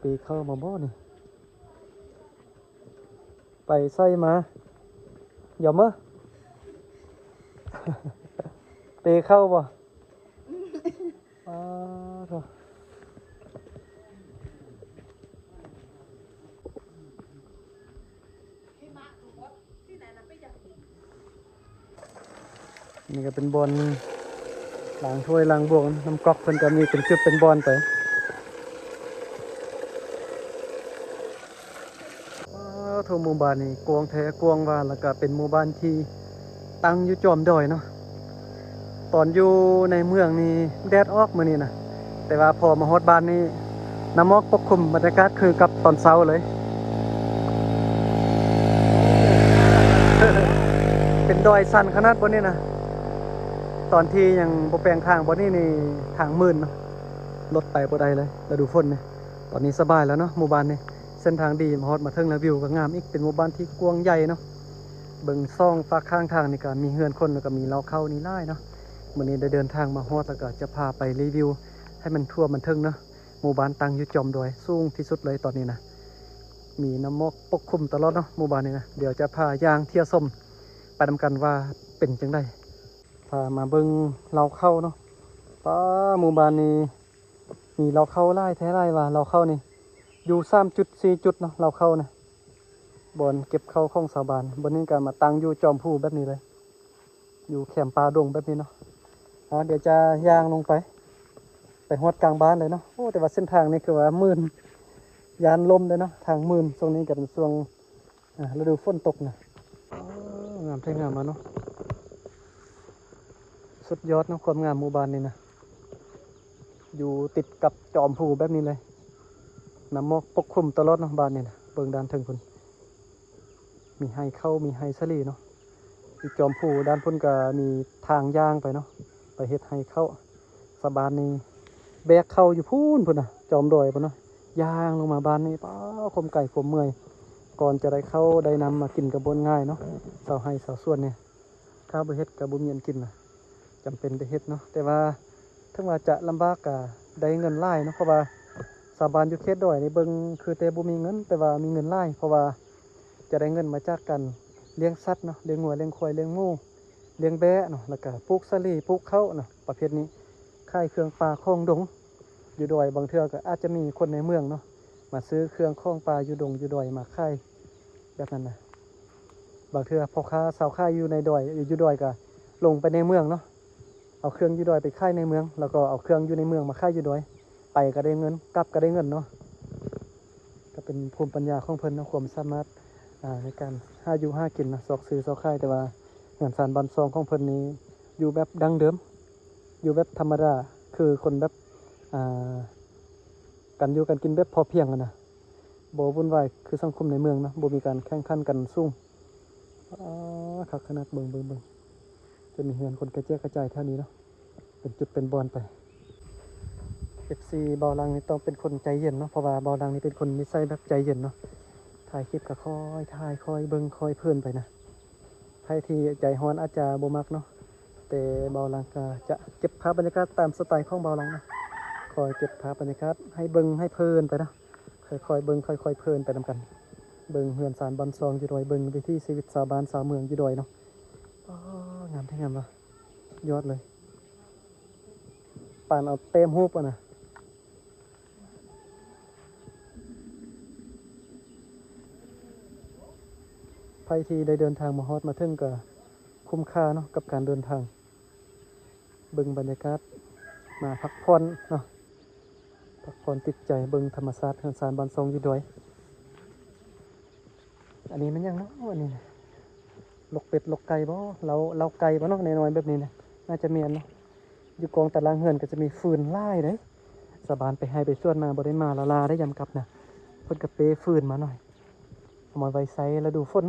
ເປເຂົ້າມາບໍ່ນີ້? ໄປໃສມາ? ຢາມາ ເປເຂົ້າບໍ່? ອ້າໂທ້. ນີ້ກໍເປັນບ່ອນລ້າງຖ້ວຍລ້າງບວງ ນ້ຳກັອກເພິ່ນກໍມີເປັນຈຸດເປັນບ່ອນໄປ. ອ້າໂທ້ ໝູ່ບ້ານນີ້ກວ້າງແທ້ກວ້າງວ່າ ແລ້ວກໍເປັນໝູ່ບ້ານທີ່ຕັ້ງຢູ່ຈອມດອຍເນາະ. ຕອນຢູ່ໃນເມືອງນີ້ແດດອອກມື້ນີ້ນະ ແຕ່ວ່າພໍມາຮອດບ້ານນີ້ ນ້ຳໝອກປົກຄຸມ ບັນຍາກາດຄືກັບຕອນເຊົ້າເລີຍ. ເປັນດອຍຊັນຂະໜາດບ່ອນນີ້ນະ. ຕອນທີ່ຍັງບໍ່ແປງທາງບ່ອນນີ້ນີ້ ທາງມື່ນເນາະ ລົດໄປບໍ່ໄດ້ເລີຍ ລະດູຝົນນີ້. ຕອນນີ້ສະບາຍແລ້ວເນາະ ໝູ່ບ້ານນີ້ ເສັ້ນທາງດີ ມາຮອດມາເຖິງແລ້ວ ວິວກໍງາມອີກ ເປັນໝູ່ບ້ານທີ່ກວ້າງໃຫຍ່ເນາະ. ເບິ່ງສອງຟາກຂ້າງທາງນີ້ກໍມີເຮືອນຄົນ ແລ້ວກໍມີເລົ້າເຂົ້ານີ້ຫຼາຍເນາະ. ມື້ນີ້ໄດ້ເດີນທາງມາຮອດ ແລ້ວກໍຈະພາໄປຣີວິວໃຫ້ມັນທົ່ວມັນເຖິງເນາະ. ໝູ່ບ້ານຕັ້ງຢູ່ຈອມດອຍສູງທີ່ສຸດເລີຍຕອນນີ້ນະ ມີນ້ຳໝອກປົກຄຸມຕະຫຼອດເນາະ ໝູ່ບ້ານນີ້ນະ. ດຽວຈະພາຍ່າງທ່ຽວຊົມໄປນຳກັນວ່າເປັນຈັ່ງໃດ. ພາມາເບິ່ງເລົ້າເຂົ້າເນາະ. ປ້າ ໝູ່ບ້ານນີ້ມີເລົ້າເຂົ້າຫຼາຍແທ້ຫຼາຍວ່າ ເລົ້າເຂົ້ານີ້ຢູ່ສາມຈຸດ ສີ່ຈຸດເນາະ ເລົ້າເຂົ້ານະ. ບ່ອນເກັບເຂົ້າຂອງຊາວບ້ານ ບ່ອນນີ້ກໍມາຕັ້ງຢູ່ຈອມພູແບບນີ້ເລີຍ ຢູ່ແຄມປ່າດົງແບບນີ້ເນາະ. ເຮົາດຽວຈະຍ່າງລົງໄປ ໄປຮອດກາງບ້ານເລີຍເນາະ. ໂອ້ ແຕ່ວ່າເສັ້ນທາງນີ້ຄືວ່າມື່ນ ຢ້ານລົ້ມເດ້ເນາະ ທາງມື່ນ. ຊ່ວງນີ້ກໍເປັນຊ່ວງ ອ່າ ລະດູຝົນຕົກນະ. ໂອ້ ງາມແທ້ງາມວ່າເນາະ ສຸດຍອດເນາະ ຄວາມງາມໝູ່ບ້ານນີ້ນະ ຢູ່ຕິດກັບຈອມພູແບບນີ້ເລີຍ. ນ້ຳໝອກປົກຄຸມຕະຫຼອດເນາະ ບ້ານນີ້ນະ. ເບິ່ງດ້ານເທິງພຸ້ນ ມີໄຮ່ເຂົ້າ ມີໄຮ່ສາລີເນາະ. ຢູ່ຈອມພູດ້ານພຸ້ນກໍມີທາງຍ່າງໄປເນາະ ໄປເຮັດໄຮ່ເຂົ້າ. ຊາວບ້ານນີ້ແບກເຂົ້າຢູ່ພຸ້ນ ພຸ້ນນະ ຈອມດອຍພຸ້ນເນາະ ຍ່າງລົງມາບ້ານນີ້. ປ້າ ຄວາມໄກຄວາມເມື່ອຍ ກ່ອນຈະໄດ້ເຂົ້າໄດ້ນ້ຳມາກິນກໍບໍ່ງ່າຍເນາະ. ຊາວໄຮ່ຊາວສວນນີ້ ຖ້າບໍ່ເຮັດກໍບໍ່ມີອັນກິນນະ ຈຳເປັນໄດ້ເຮັດເນາະ. ແຕ່ວ່າເຖິງວ່າຈະລຳບາກກໍໄດ້ເງິນຫຼາຍເນາະ ເພາະວ່າຊາວບ້ານຢູ່ເຂດດອຍນີ້ເບິ່ງຄືແຕ່ບໍ່ມີເງິນ ແຕ່ວ່າມີເງິນຫຼາຍ ເພາະວ່າຈະໄດ້ເງິນມາຈາກການລ້ຽງສັດເນາະ ລ້ຽງງົວ ລ້ຽງຄວາຍ ລ້ຽງໝູ ລ້ຽງແບ້ເນາະ ແລ້ວກະປູກສາລີ ປູກເຂົ້າເນາະ ປະເພດນີ້. ຂາຍເຄື່ອງປ່າຂອງດົງ ຢູ່ດອຍບາງເທື່ອກໍອາດຈະມີຄົນໃນເມືອງເນາະ ມາຊື້ເຄື່ອງຂອງປ່າຢູ່ດົງຢູ່ດອຍມາຂາຍ ແບບນັ້ນນະ. ບາງເທື່ອພໍ່ຄ້າຊາວຂາຍຢູ່ໃນດອຍ ຢູ່ດອຍກໍລົງໄປໃນເມືອງເນາະ ເອົາເຄື່ອງຢູ່ດອຍໄປຂາຍໃນເມືອງ ແລ້ວກໍເອົາເຄື່ອງຢູ່ໃນເມືອງມາຂາຍຢູ່ດອຍ ໄປກໍໄດ້ເງິນ ກັບກໍໄດ້ເງິນເນາະ. ກໍເປັນພູມປັນຍາຂອງເພິ່ນເນາະ ຄວາມສາມາດ ອ່າ ໃນການຫາຢູ່ຫາກິນເນາະ ຊອກຊື້ຊອກຂາຍ. ແຕ່ວ່າເຮືອນຊານບ້ານຊ່ອງຂອງເພິ່ນນີ້ຢູ່ແບບດັ້ງເດີມ ຢູ່ແບບທຳມະດາ ຄືຄົນແບບ ອ່າ ການຢູ່ການກິນແບບພໍພຽງຫັ້ນນະ ບໍ່ວຸ່ນວາຍຄືສັງຄົມໃນເມືອງເນາະ ບໍ່ມີການແຂ່ງຂັນກັນສູງ. ອາ ຄັກຂະໜາດ ເບິ່ງ ເບິ່ງ ເບິ່ງ ຈະມີເຮືອນຄົນກະແຈກກະຈາຍແຖວນີ້ເນາະ ເປັນຈຸດເປັນບ່ອນໄປ. ເອັຟຊີ ບ່າວຫຼັງນີ້ຕ້ອງເປັນຄົນໃຈເຢັນເນາະ ເພາະວ່າບ່າວຫຼັງນີ້ເປັນຄົນນິໄສແບບໃຈເຢັນເນາະ ຖ່າຍຄລິບກໍຄ່ອຍຖ່າຍ ຄ່ອຍເບິ່ງ ຄ່ອຍເພີນໄປນະ. ໃຜທີ່ໃຈຮ້ອນອາດຈະບໍ່ມັກເນາະ ແຕ່ບ່າວຫຼັງກໍຈະເກັບພາບບັນຍາກາດຕາມສະໄຕຂອງບ່າວຫຼັງເນາະ ຄ່ອຍເກັບພາບບັນຍາກາດໃຫ້ເບິ່ງໃຫ້ເພີນໄປເນາະ ຄ່ອຍໆເບິ່ງ ຄ່ອຍໆເພີນໄປນຳກັນ. ເບິ່ງເຮືອນຊານບ້ານຊ່ອງຢູ່ດອຍ ເບິ່ງວິຖີຊີວິດຊາວບ້ານຊາວເມືອງຢູ່ດອຍເນາະ. ອໍ ງາມແທ້ງາມວ່າ ຍອດເລີຍ ປານເອົາແຕ້ມຮູບຫັ້ນນະ. ໃຜທີ່ໄດ້ເດີນທາງມາຮອດມາເຖິງກໍຄຸ້ມຄ່າເນາະ ກັບການເດີນທາງ ເບິ່ງບັນຍາກາດ ມາພັກຜ່ອນເນາະ ພັກຜ່ອນຈິດໃຈ ເບິ່ງທຳມະຊາດເຮືອນຊານບ້ານຊ່ອງຢູ່ດອຍ. ອັນນີ້ແມ່ນຫຍັງເນາະ ອັນນີ້ນະ ລົກເປັດລົກໄກ່ບໍ່ ເລົ້າ ເລົ້າໄກ່ບໍ່ເນາະ ນ້ອຍໆແບບນີ້ນະ ໜ້າຈະແມ່ນເນາະ. ຢູ່ກອງຕາລ່າງເຮືອນກໍຈະມີຟືນຫຼາຍເດ້ ຊາວບ້ານໄປໄຮ່ໄປສວນມາ ບໍ່ໄດ້ມາລ້າໆໄດ້ ຍາມກັບນະ ເພິ່ນກໍເປ້ຟືນມາໜ້ອຍ ເອົາມາໄວ້ໃຊ້ລະດູຝົນ.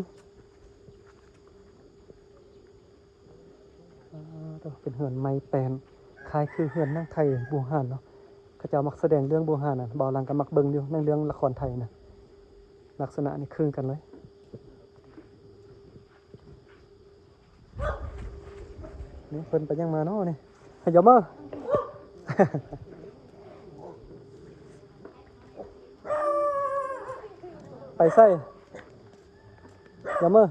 ອ່າ ເປັນເຮືອນໄມ້ແປ້ນ ຄ້າຍຄືເຮືອນໜັງໄທບູຮານເນາະ ເຂົາເຈົ້າມັກສະແດງເລື່ອງບູຮານນະ ບ່າວຫຼັງກໍມັກເບິ່ງຢູ່ ໜັງເລື່ອງລະຄອນໄທນະ ລັກສະນະນີ້ຄືກັນເລີຍ. ນີ້ເພິ່ນໄປຫຍັງມາເນາະນີ້ ຮະ ຢອມເອີ. ໄປໃສ? ຢ່າເມີ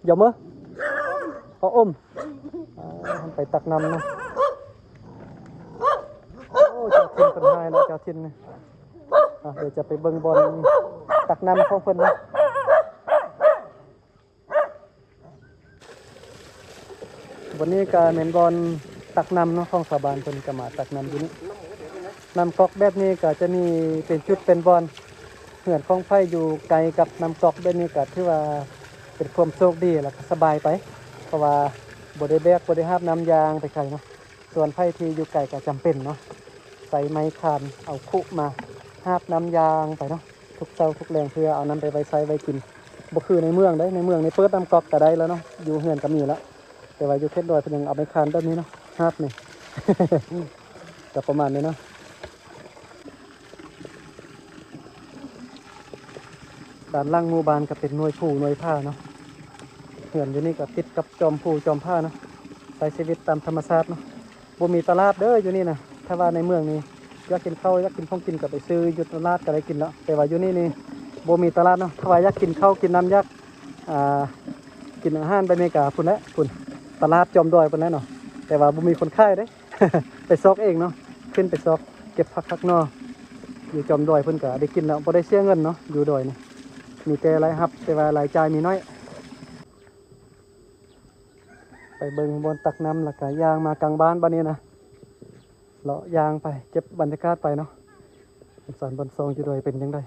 ຢ່າເມີ ເອົາອົມ ອ່າ ໄປຕັກນ້ຳເນາະ. ໂອ້ ເຈົ້າຖິ່ນເພິ່ນຫາຍແລ້ວ ເຈົ້າຖິ່ນນີ້. ອ່າ ດຽວຈະໄປເບິ່ງບ່ອນຕັກນ້ຳຂອງເພິ່ນເນາະ. ບ່ອນນີ້ກະແມ່ນບ່ອນຕັກນ້ຳເນາະ ຂອງຊາວບ້ານເພິ່ນກະມາຕັກນ້ຳຢູ່ນີ້. ນ້ຳກອກແບບນີ້ກະຈະມີເປັນຈຸດເປັນບ່ອນ. ເຮືອນຂອງໃຜຢູ່ໃກ້ກັບນ້ຳກອກແບບນີ້ກະຖືວ່າເປັນຄວາມໂຊກດີ ແລ້ວກະສະບາຍໄປ ເພາະວ່າບໍ່ໄດ້ແບກ ບໍ່ໄດ້ຫາບນ້ຳຢ່າງໄປໄກເນາະ. ສ່ວນໃຜທີ່ຢູ່ໄກກະຈຳເປັນເນາະ ໃຊ້ໄມ້ຄານເອົາຄຸມາຫາບນ້ຳຢ່າງໄປເນາະ ທຸກເຊົ້າທຸກແລງ ເພື່ອເອົານ້ຳໄປໄວ້ໃຊ້ໄວ້ກິນ. ບໍ່ຄືໃນເມືອງເດ້ ໃນເມືອງນີ້ເປີດນ້ຳກອກກະໄດ້ແລ້ວເນາະ ຢູ່ເຮືອນກະມີແລ້ວ. ແຕ່ວ່າຢູ່ເຂດດອຍເພິ່ນຍັງເອົາໄມ້ຄານແບບນີ້ເນາະ ຫາບນີ້ ກະປະມານນີ້ເນາະ. ດ້ານຫຼັງໝູ່ບ້ານກະເປັນໜ່ວຍພູໜ່ວຍຜາເນາະ. ເຮືອນຢູ່ນີ້ກະຕິດກັບຈອມພູຈອມຜາເນາະ ໃຊ້ຊີວິດຕາມທຳມະຊາດເນາະ. ບໍ່ມີຕະຫຼາດເດີຢູ່ນີ້ນະ. ຖ້າວ່າໃນເມືອງນີ້ຢາກກິນເຂົ້າ ຢາກກິນຂອງກິນກະໄປຊື້ຢູ່ຕະຫຼາດກະໄດ້ກິນແລ້ວ. ແຕ່ວ່າຢູ່ນີ້ນີ້ບໍ່ມີຕະຫຼາດເນາະ. ຖ້າວ່າຢາກກິນເຂົ້າກິນນ້ຳ ຢາກ ອ່າ ກິນອາຫານແບບນີ້ກະພຸ້ນແຫຼະ ພຸ້ນ ຕະຫຼາດຈອມດອຍພຸ້ນແຫຼະເນາະ. ແຕ່ວ່າບໍ່ມີຄົນຂາຍເດ້ ໄປຊອກເອງເນາະ. ຂຶ້ນໄປຊອກເກັບຜັກຫັກໜໍ່ ຢູ່ຈອມດອຍເພິ່ນກະໄດ້ກິນແລ້ວ ບໍ່ໄດ້ເສຍເງິນເນາະ. ຢູ່ດອຍນີ້ມີແຕ່ລາຍຮັບ ແຕ່ວ່າລາຍຈ່າຍມີໜ້ອຍ. ໄປເບິ່ງບ່ອນຕັກນ້ຳ ແລ້ວກະຍ່າງມາກາງບ້ານບາດນີ້ນະ ເລາະຍ່າງໄປເກັບບັນຍາກາດໄປເນາະ ເປັນສານບ່ອນຊ່ອງຢູ່ດອຍເປັນຈັ່ງໃດ.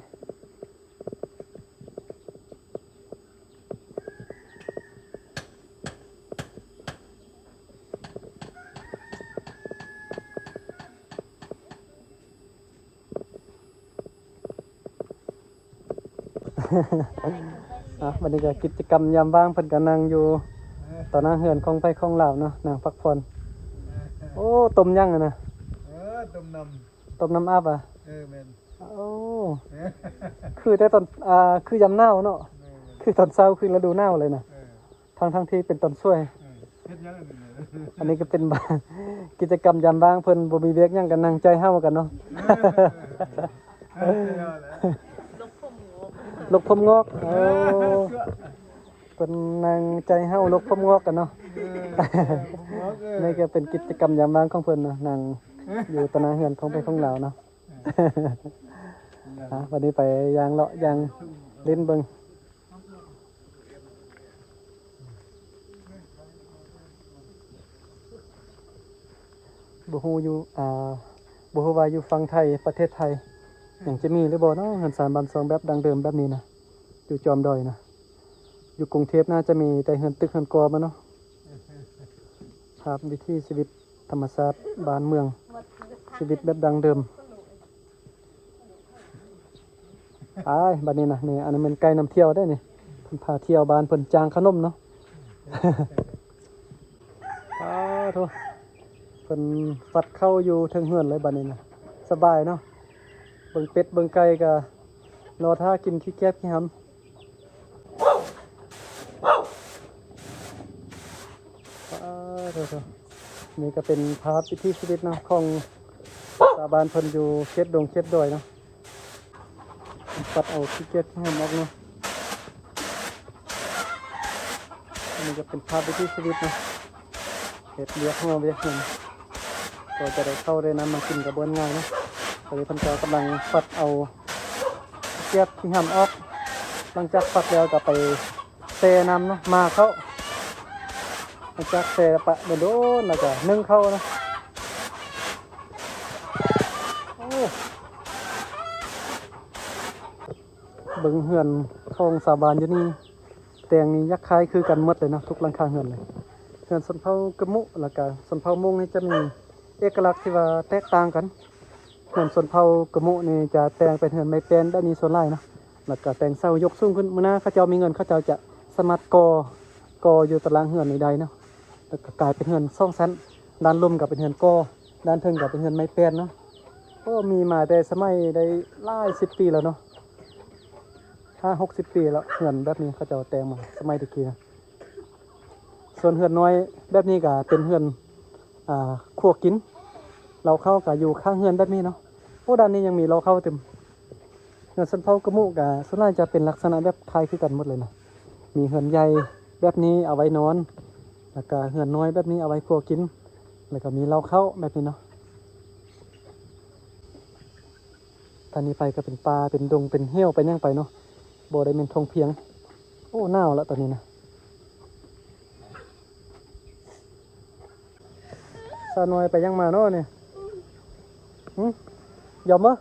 ອ່ະ ບັດນີ້ກະກິດຈະກຳຍາມວ່າງ ເພິ່ນກະນັ່ງຢູ່ຕໍ່ໜ້າເຮືອນຂອງໃຜຂອງລາວເນາະ ນັ່ງພັກຜ່ອນ. ໂອ້ ຕົ້ມຫຍັງຫັ້ນນະ? ເອີ ຕົ້ມນ້ຳ ຕົ້ມນ້ຳອາບອະ? ເອີ ແມ່ນ. ໂອ້ ຄືແຕ່ຕອນ ອ່າ ຄືຍາມໜາວເນາະ ແມ່ນໆ ຄືຕອນເຊົ້າ ຄືລະດູໜາວເລີຍນະ ເອີ ທັງໆທີ່ເປັນຕອນສວຍ. ເອີ ເຮັດຫຍັງອັນນີ້? ອັນນີ້ກະເປັນ ກິດຈະກຳຍາມວ່າງ ເພິ່ນບໍ່ມີວຽກຫຍັງກະນັ່ງໃຈເຫົ່າກັນເນາະ. ເອີ ລົກຜົມງອກ ໂອ້ ເພິ່ນນັ່ງໃຈເຫົ່າ ລົກຜົມງອກກັນເນາະ. ເອີ ລົກຜົມງອກ ເອີ ນີ້ກະເປັນກິດຈະກຳຍາມວ່າງຂອງເພິ່ນເນາະ ນັ່ງຢູ່ຕໍ່ໜ້າເຮືອນຂອງໃຜຂອງລາວເນາະ. ອ່ະ ບັດນີ້ໄປຍ່າງເລາະຍ່າງຫຼິ້ນເບິ່ງ. ບໍ່ຮູ້ຢູ່ ອ່າ ບໍ່ຮູ້ວ່າຢູ່ຝັ່ງໄທ ປະເທດໄທ ຍັງຈະມີຫຼືບໍ່ເນາະ ເຮືອນຊານບ້ານຊ່ອງແບບດັ້ງເດີມແບບນີ້ນະ ຢູ່ຈອມດອຍນະ. ຢູ່ກຸງເທບໜ້າຈະມີແຕ່ເຮືອນຕຶກເຮືອນກໍມາເນາະ. ພາບວິຖີຊີວິດ ທຳມະຊາດບ້ານເມືອງ ຊີວິດແບບດັ້ງເດີມ. ອ້າຍ ບັດນີ້ນະ ນີ້ ອັນນີ້ແມ່ນໄກ່ນຳທ່ຽວເດ້ນີ້ ເພິ່ນພາທ່ຽວບ້ານເພິ່ນ ຈ້າງຂະໜົມເນາະ. ອ້າໂທ້ ເພິ່ນຟັດເຂົ້າຢູ່ເທິງເຮືອນເລີຍບັດນີ້ນະ ສະບາຍເນາະ. ເບິ່ງເປັດເບິ່ງໄກ່ກະລໍຖ້າກິນ ຂີ້ກຽດຂີ້ຫຳ. ປາດໂທ້ ນີ້ກະເປັນພາບວິຖີຊີວິດເນາະ ຂອງຊາວບ້ານເພິ່ນຢູ່ເຂດດົງເຂດດອຍເນາະ. ປັດເອົາຂີ້ກຽດຂີ້ຫຳອອກເນາະ. ອັນນີ້ກະເປັນພາບວິຖີຊີວິດເນາະ. ເຮັດວຽກ ຫໍ່ວຽກຫຍັງ ກໍຈະໄດ້ເຂົ້າໄດ້ນ້ຳມາກິນກະບໍ່ງ່າຍເນາະ. ຕອນນີ້ເພິ່ນກະກຳລັງປັດເອົາກຽດຂີ້ຫຳອອກ. ຫຼັງຈາກປັດແລ້ວກະໄປແຊ່ນ້ຳເນາະ ໝ່າເຂົ້າ. ຫຼັງຈາກແຊ່ປະດົນໆ ແລ້ວກະໜຶ້ງເຂົ້າເນາະ. ໂອ້ ເບິ່ງເຮືອນຂອງຊາວບ້ານຢູ່ນີ້ ແຕ່ງນີ້ຢາກຄ້າຍຄືກັນໝົດເລີຍເນາະ ທຸກຫຼັງຄາເຮືອນເລີຍ. ເຮືອນຊົນເຜົ່າກະມຸ ແລ້ວກະຊົນເຜົ່າມົ້ງນີ້ຈະມີເອກະລັກທີ່ວ່າແຕກຕ່າງກັນ. ເຮືອນຊົນເຜົ່າກະມຸນີ້ຈະແຕ່ງເປັນເຮືອນໄມ້ແປ້ນແບບນີ້ສ່ວນຫຼາຍເນາະ ແລ້ວກະແຕ່ງເສົາຍົກສູງຂຶ້ນ. ມື້ໜ້າເຂົາເຈົ້າມີເງິນ ເຂົາເຈົ້າຈະສາມາດກໍ່ ກໍ່ຢູ່ຕາລ່າງເຮືອນນີ້ໄດ້ເນາະ ແລ້ວກະກາຍເປັນເຮືອນສອງຊັ້ນ. ດ້ານລຸ່ມກະເປັນເຮືອນກໍ່ ດ້ານເທິງກະເປັນເຮືອນໄມ້ແປ້ນເນາະ. ໂອ້ ມີມາແຕ່ສະໄໝໄດ້ຫຼາຍສິບປີແລ້ວເນາະ ຫ້າຫົກສິບປີແລ້ວ ເຮືອນແບບນີ້ເຂົາເຈົ້າແຕ່ງມາສະໄໝແຕ່ກີ້ນະ. ສ່ວນເຮືອນນ້ອຍແບບນີ້ກະເປັນເຮືອນ ອ່າ ຄົວກິນ ເລົ້າເຂົ້າກະຢູ່ຂ້າງເຮືອນແບບນີ້ເນາະ. ໂອ້ ດ້ານນີ້ຍັງມີເລົ້າເຂົ້າຕື່ມ. ເຮືອນຊົນເຜົ່າກະມຸກະ ສ່ວນຫຼາຍຈະເປັນລັກສະນະແບບຄ້າຍຄືກັນໝົດເລີຍນະ. ມີເຮືອນໃຫຍ່ແບບນີ້ເອົາໄວ້ນອນ ແລ້ວກະເຮືອນນ້ອຍແບບນີ້ເອົາໄວ້ຄົວກິນ ແລ້ວກະມີເລົ້າເຂົ້າແບບນີ້ເນາະ. ທາງນີ້ໄປກະເປັນປ່າ ເປັນດົງ ເປັນເຫວ ເປັນຫຍັງໄປເນາະ ບໍ່ໄດ້ແມ່ນທົ່ງພຽງ. ໂອ້ ໜາວລະຕອນນີ້ນະ. ສາວນ້ອຍໄປຫຍັງມາເນາະນີ້? ຫຶ? ຢອມບໍ່?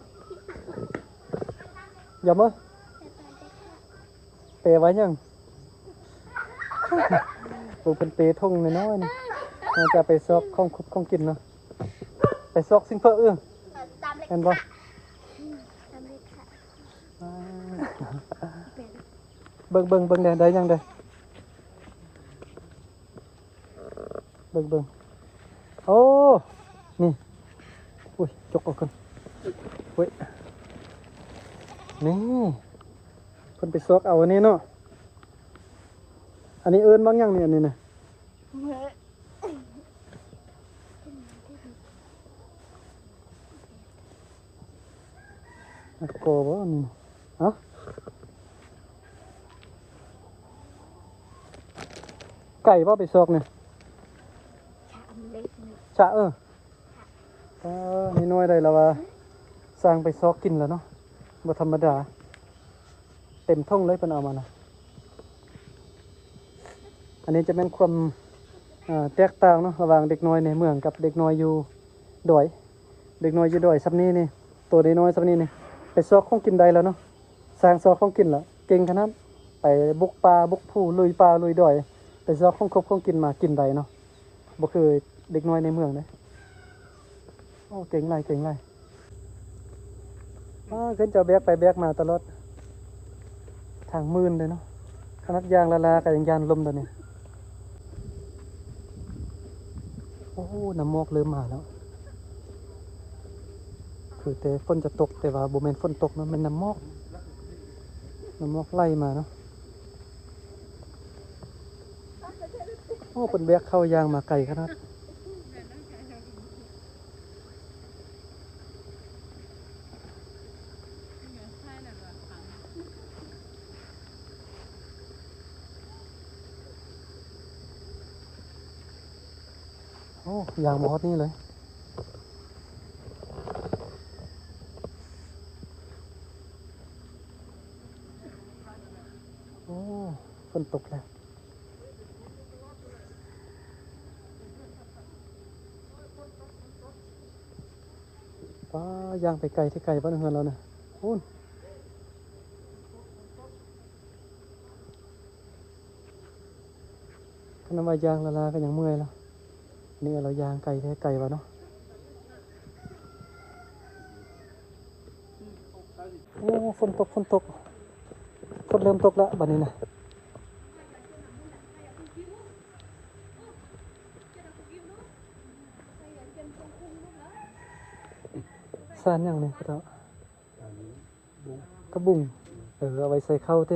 ຢອມບໍ່? ເປໄວ້ຫຍັງ? ເບິ່ງເພິ່ນເປຖົງນ້ອຍໆນີ້ ໜ້າຈະໄປຊອກຂອງຄົບຂອງກິນເນາະ. ໄປຊອກສິ່ງເພີ້ອອື່ນ ແມ່ນບໍ່? ເບິ່ງ ເບິ່ງ ເບິ່ງແດ່ ໄດ້ຫຍັງເດ້? ເບິ່ງ ເບິ່ງ ໂອ້ ນີ້ ອຸ້ຍ ຈົກອອກກ່ອນ. ໂອ້ຍ ນີ້ ເພິ່ນໄປຊອກເອົາອັນນີ້ເນາະ. ອັນນີ້ເອີ້ນໝາກຫຍັງນີ້? ອັນນີ້ນະ ໝາກກໍບໍ່ນີ້? ເອົ້າ ໄກບໍ່ໄປຊອກນີ້? ຊະ ເອີ ເອີ ນ້ອຍໆໄດ້ລະວ່າ ຊ່າງໄປຊອກກິນລະເນາະ ບໍ່ທຳມະດາ. ເຕັມຖົງເລີຍເພິ່ນເອົາມານະ. ອັນນີ້ຈະແມ່ນຄວາມ ເອີ ແຕກຕ່າງເນາະ ລະຫວ່າງເດັກນ້ອຍໃນເມືອງກັບເດັກນ້ອຍຢູ່ດອຍ. ເດັກນ້ອຍຢູ່ດອຍຊ່ຳນີ້ນີ້ ໂຕນ້ອຍໆຊ່ຳນີ້ນີ້ ໄປຊອກຂອງກິນໄດ້ແລ້ວເນາະ. ຊ່າງຊອກຂອງກິນລະ ເກັ່ງຂະໜາດ ໄປບຸກປ່າບຸກພູ ລຸຍປ່າລຸຍດອຍ ໄປຊອກຂອງຄົບຂອງກິນມາກິນໄດ້ເນາະ. ບໍ່ຄືເດັກນ້ອຍໃນເມືອງເດ້. ໂອ້ ເກັ່ງຫຼາຍ ເກັ່ງຫຼາຍ. ອ້າ ເຂົນເຈົ້າແບກໄປແບກມາຕະຫຼອດ ທາງມື່ນເດ້ເນາະ. ຂະໜາດຍ່າງລ້າໆກະຍັງຢ້ານລົ້ມດອກນີ້. ໂອ້ ນ້ຳໝອກເລີ່ມມາແລ້ວ ຄືແຕ່ຝົນຈະຕົກ ແຕ່ວ່າບໍ່ແມ່ນຝົນຕົກເນາະ ແມ່ນນ້ຳໝອກ ນ້ຳໝອກໄຫຼມາເນາະ. ໂອ້ ເພິ່ນແບກເຂົ້າຍ່າງມາໄກຂະໜາດ. ໂອ້ ຍ່າງມາຮອດນີ້ເລີຍ. ໂອ້ ຝົນຕົກແລ້ວ. ປ້າ ຍ່າງໄປໄກແທ້ ໄກປານເຮືອນລາວນະ ພຸ້ນ. ຄັນວ່າຍ່າງລ້າໆກະຍັງເມື່ອຍລະ ນີ້ລາວຍ່າງໄກແທ້ ໄກວ່າເນາະ. ໂອ້ ຝົນຕົກ ຝົນຕົກ ຝົນເລີ່ມຕົກແລ້ວບາດນີ້ນະ. ຊານຫຍັງນີ້ພໍ່ເຖົ້າ? ກະບຸງ ເອີ ເອົາໄວ້ໃສ່ເຂົ້າເຕ.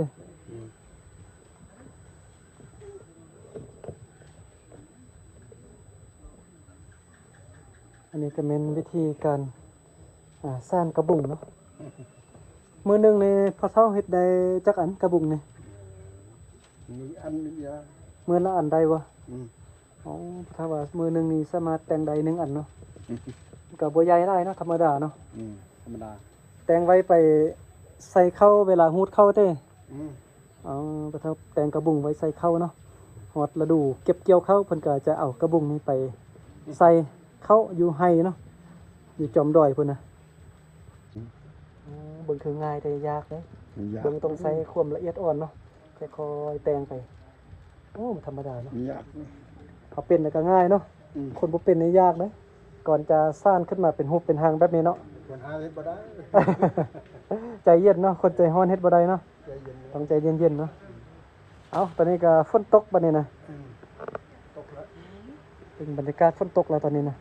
ອັນນີ້ກະແມ່ນວິທີການ ອາ ສ້ານກະບຸງເນາະ. ມື້ໜຶ່ງນີ້ພໍ່ເຖົ້າເຮັດໄດ້ຈັກອັນກະບຸງນີ້? ໜຶ່ງອັນໜຶ່ງຢ່າງ. ມື້ລະອັນໄດ້ບໍ່? ອືມ. ອໍ ຖ້າວ່າມື້ໜຶ່ງນີ້ສາມາດແຕ່ງໄດ້ໜຶ່ງອັນເນາະ. ອືມ. ກະບໍ່ໃຫຍ່ຫຼາຍເນາະ ທຳມະດາເນາະ. ອືມ ທຳມະດາ. ແຕ່ງໄວ້ໄປໃສ່ເຂົ້າເວລາຮູດເຂົ້າເຕ. ອືມ. ອໍ ພໍ່ເຖົ້າແຕ່ງກະບຸງໄວ້ໃສ່ເຂົ້າເນາະ. ຮອດລະດູເກັບກ່ຽວເຂົ້າ ເພິ່ນກະຈະເອົາກະບຸງນີ້ໄປໃສ່ເຂົ້າຢູ່ໄຮ່ເນາະ ຢູ່ຈອມດອຍພຸ້ນນະ. ອືມ. ເບິ່ງຄືງ່າຍແຕ່ຍາກເດ້. ຍາກ. ເບິ່ງຕ້ອງໃຊ້ຄວາມລະອຽດອ່ອນເນາະ ຄ່ອຍໆແຕ່ງໄປ. ໂອ້ ບໍ່ທຳມະດາເນາະ. ຍາກ. ເຮົາເປັນແລ້ວກະງ່າຍເນາະ. ອືມ. ຄົນບໍ່ເປັນນີ້ຍາກເດ້ ກ່ອນຈະສ້ານຂຶ້ນມາເປັນຮູບເປັນຮ່າງແບບນີ້ເນາະ. ຄົນຫາເຮັດບໍ່ໄດ້. ໃຈເຢັນເນາະ ຄົນໃຈຮ້ອນເຮັດບໍ່ໄດ້ເນາະ. ໃຈເຢັນເນາະ. ຕ້ອງໃຈເຢັນໆເນາະ. ອືມ. ເອົ້າ ຕອນນີ້ກະຝົນຕົກບາດນີ້ນະ. ອືມ. ຕົກແລ້ວ. ເປັນບັນຍາກາດຝົນຕົກແລ້ວຕອນນີ້ນະ.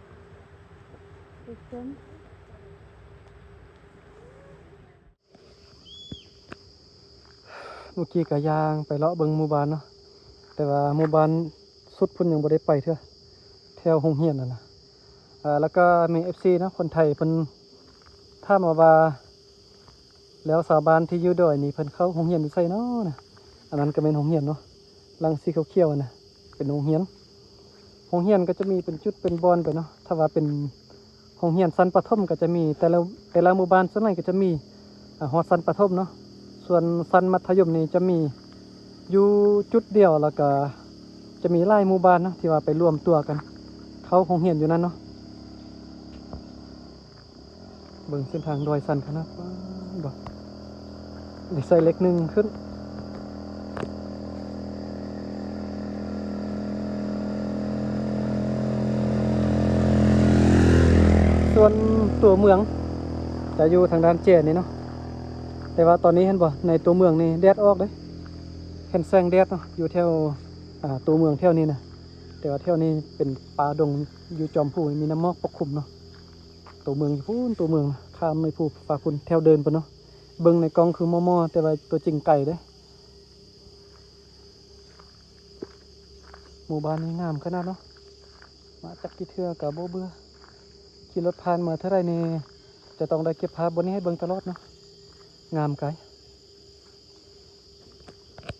ເມື່ອກີ້ກະຍ່າງໄປເລາະເບິ່ງໝູ່ບ້ານເນາະ ແຕ່ວ່າໝູ່ບ້ານສຸດພຸ້ນຍັງບໍ່ໄດ້ໄປເທື່ອ ແຖວໂຮງຮຽນຫັ້ນນະ. ອາ ແລ້ວກະມີເອັຟຊີເນາະ ຄົນໄທເພິ່ນຖາມມາວ່າ ແລ້ວຊາວບ້ານທີ່ຢູ່ດອຍນີ້ເພິ່ນເຂົ້າໂຮງຮຽນຢູ່ໃສເນາະນະ? ອັນນັ້ນກໍແມ່ນໂຮງຮຽນເນາະ, ຫຼັງສີຂຽວໆ ຫັ້ນນະ ເປັນໂຮງຮຽນ. ໂຮງຮຽນກໍຈະມີເປັນຈຸດເປັນບ່ອນໄປເນາະ. ຖ້າວ່າເປັນໂຮງຮຽນຊັ້ນປະຖົມກໍຈະມີ ແຕ່ລະ ແຕ່ລະໝູ່ບ້ານສ່ວນຫຼາຍກໍຈະມີ ອາ ຮອດຊັ້ນປະຖົມເນາະ. ສ່ວນຊັ້ນມັດທະຍົມນີ້ຈະມີຢູ່ຈຸດດຽວ ແລ້ວກໍຈະມີຫຼາຍໝູ່ບ້ານເນາະ ທີ່ວ່າໄປລວມຕົວກັນເຂົ້າໂຮງຮຽນຢູ່ນັ້ນເນາະ. ເບິ່ງເສັ້ນທາງດອຍຊັນຂະໜາດ ວ້າວ ບໍ່ ໄດ້ໃສ່ເລກໜຶ່ງຂຶ້ນ. ສ່ວນຕົວເມືອງຈະຢູ່ທາງດ້ານແຈນີ້ເນາະ, ແຕ່ວ່າຕອນນີ້ເຫັນບໍ່ ໃນຕົວເມືອງນີ້ແດດອອກເດ້, ເຫັນແສງແດດເນາະ ຢູ່ແຖວ ອາ ຕົວເມືອງແຖວນີ້ນະ. ແຕ່ວ່າແຖວນີ້ເປັນປ່າດົງ ຢູ່ຈອມພູມີນ້ຳໝອກປົກຄຸມເນາະ. ຕົວເມືອງຢູ່ພຸ້ນ ຕົວເມືອງນະ ຂ້າມໃນພູຟ້າພຸ້ນ ແຖວເດີ່ນພຸ້ນເນາະ. ເບິ່ງໃນກ້ອງຄືໝໍ່ໆ ແຕ່ວ່າຕົວຈິງໄກເດ້. ໝູ່ບ້ານນີ້ງາມຂະໜາດເນາະ, ມາຈັກກີ່ເທື່ອກໍບໍ່ເບື່ອ. ຂີ່ລົດຜ່ານມາເທື່ອໃດນີ້ ຈະຕ້ອງໄດ້ເກັບພາບບ່ອນນີ້ໃຫ້ເບິ່ງຕະຫຼອດເນາະ, ງາມກາຍ.